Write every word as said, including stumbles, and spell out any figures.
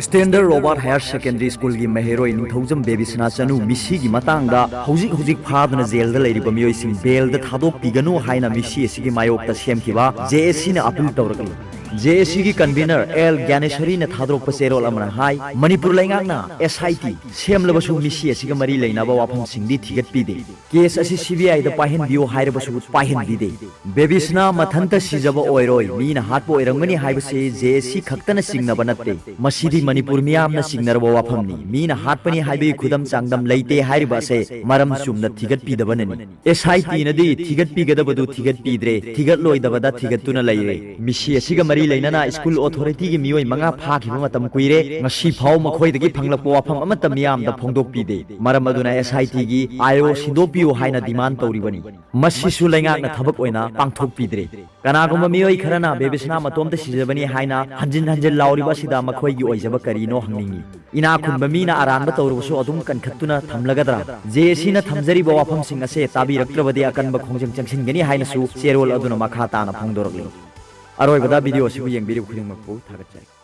Standard Robert Higher Secondary Schoolꯒꯤ ꯃꯍꯩꯔꯣꯏ ꯅꯤꯡꯊꯧꯖꯝ ꯕꯦꯕꯤꯁꯅꯥ ꯆꯅꯨ ꯃꯤꯁꯤꯒꯤ ꯃꯇꯥꯡꯗ ꯍꯧꯖꯤꯛ ꯍꯧꯖꯤꯛ ꯐꯥꯗꯨꯅ ꯖꯦꯜꯗ ꯂꯩꯔꯤꯕ ꯃꯤꯑꯣꯏꯁꯤꯡ ꯕꯦꯜꯗ ꯊꯥꯗꯣꯛꯄꯤꯒꯅꯨ ꯍꯥꯏꯅ ꯃꯤꯁꯤ ꯑꯁꯤꯒꯤ ꯃꯥꯌꯣꯛꯇ ꯁꯦꯝꯈꯤꯕ JACꯅ appeal ꯇꯧꯔꯛꯂꯤ꯫ JACꯒꯤ convener L ꯒ꯭ꯌꯥꯅꯦꯁꯔꯤꯅ ꯊꯥꯗꯣꯔꯛꯄ ꯆꯦꯔꯣꯜ ꯑꯃꯅ ꯍꯥꯏ, ꯃꯅꯤꯄꯨꯔ ꯂꯩꯉꯥꯛꯅ SIT ꯁꯦꯝꯂꯕꯁꯨ ꯃꯤꯁꯤ ꯑꯁꯤꯒ ꯃꯔꯤ ꯂꯩꯅꯕ ꯋꯥꯐꯝꯁꯤꯡꯗꯤ ꯊꯤꯒꯠꯄꯤꯗꯦ꯫ Case ꯑꯁꯤ CBIꯗ ꯄꯥꯏꯍꯟꯕꯤꯌꯨ ꯍꯥꯏꯔꯕꯁꯨ ꯄꯥꯏꯍꯟꯕꯤꯗꯦ꯫ ꯕꯦꯕꯤꯁꯅꯥ ꯃꯊꯟꯇ ꯁꯤꯖꯕ ꯑꯣꯏꯔꯣꯏ, ꯃꯤꯅ ꯍꯥꯠꯄ ꯑꯣꯏꯔꯝꯒꯅꯤ ꯍꯥꯏꯕꯁꯤ JAC ꯈꯛꯇꯅ ꯆꯤꯡꯅꯕ ꯅꯠꯇꯦ꯫ ꯃꯁꯤꯗꯤ ꯃꯅꯤꯄꯨꯔ ꯃꯤꯌꯥꯝꯅ ꯆꯤꯡꯅꯔꯕ ꯋꯥꯐꯝꯅꯤ꯫ ꯃꯤꯅ ꯍꯥꯠꯄꯅꯤ ꯍꯥꯏꯕꯒꯤ ꯈꯨꯗꯝ ꯆꯥꯡꯗꯝ ꯂꯩꯇꯦ ꯍꯥꯏꯔꯤꯕ ꯑꯁꯦ ꯃꯔꯝ ꯆꯨꯝꯅ ꯊꯤꯒꯠꯄꯤꯗꯕꯅꯅꯤ꯫ SITꯅꯗꯤ ꯊꯤꯒꯠꯄꯤꯒꯗꯕꯗꯨ ꯊꯤꯒꯠꯄꯤꯗ꯭ꯔꯦ, ꯊꯤꯒꯠꯂꯣꯏꯗꯕꯗ ꯊꯤꯒꯠꯇꯨꯅ ꯂꯩꯔꯦ꯫ ꯃꯤꯁꯤ ꯑꯁꯤꯒ ꯃꯔꯤ ꯂꯩꯅꯅ school authorityꯒꯤ ꯃꯤꯑꯣꯏ ꯃꯉꯥ ꯐꯥꯈꯤꯕ ꯃꯇꯝ ꯀꯨꯏꯔꯦ꯫ ꯉꯁꯤ ꯐꯥꯎ ꯃꯈꯣꯏꯗꯒꯤ ꯐꯪꯂꯛꯄ ꯋꯥꯐꯝ ꯑꯃꯠꯇ ꯃꯤꯌꯥꯝꯗ ꯐꯣꯡꯗꯣꯛꯄꯤꯗꯦ꯫ ꯃꯔꯝ ꯑꯗꯨꯅ SITꯒꯤ IO ꯁꯤꯟꯗꯣꯛꯄꯤꯌꯨ ꯍꯥꯏꯅ demand ꯇꯧꯔꯤꯕꯅꯤ꯫ ꯃꯁꯤꯁꯨ ꯂꯩꯉꯥꯛꯅ ꯊꯕꯛ ꯑꯣꯏꯅ ꯄꯥꯡꯊꯣꯛꯄꯤꯗ꯭ꯔꯦ꯫ ꯀꯅꯥꯒꯨꯝꯕ ꯃꯤꯑꯣꯏ ꯈꯔꯅ ꯕꯦꯕꯤꯁꯅꯥ ꯃꯇꯣꯝꯇ ꯁꯤꯖꯕꯅꯤ ꯍꯥꯏꯅ ꯍꯟꯖꯤꯟ ꯍꯟꯖꯤꯟ ꯂꯥꯎꯔꯤꯕ ꯑꯁꯤꯗ ꯃꯈꯣꯏꯒꯤ ꯑꯣꯏꯖꯕ ꯀꯔꯤꯅꯣ ꯍꯪꯅꯤꯡꯏ꯫ ꯏꯅꯥꯛ ꯈꯨꯟꯕ ꯃꯤꯅ ꯑꯔꯥꯟꯕ ꯇꯧꯔꯕꯁꯨ ꯑꯗꯨꯝ ꯀꯟꯈꯠꯇꯨꯅ ꯊꯝꯂꯒꯗ꯭ꯔꯥ? JACꯅ ꯊꯝꯖꯔꯤꯕ ꯋꯥꯐꯝꯁꯤꯡ ꯑꯁꯦ ꯇꯥꯕꯤꯔꯛꯇ꯭ꯔꯕꯗꯤ ꯑꯀꯟꯕ ꯈꯣꯡꯖꯪ ꯆꯪꯁꯤꯟꯒꯅꯤ ꯍꯥꯏꯅꯁꯨ ꯆꯦꯔꯣꯜ ꯑꯗꯨꯅ ꯃꯈꯥ ꯇꯥꯅ ꯐꯣꯡꯗꯣꯔꯛꯂꯤ꯫ ꯑꯔꯣꯏꯕꯗ video ꯑꯁꯤꯕꯨ ꯌꯦꯡꯕꯤꯔꯤꯕ ꯈꯨꯗꯤꯡꯃꯛꯄꯨ ꯊꯥꯒꯠꯆꯔꯤ꯫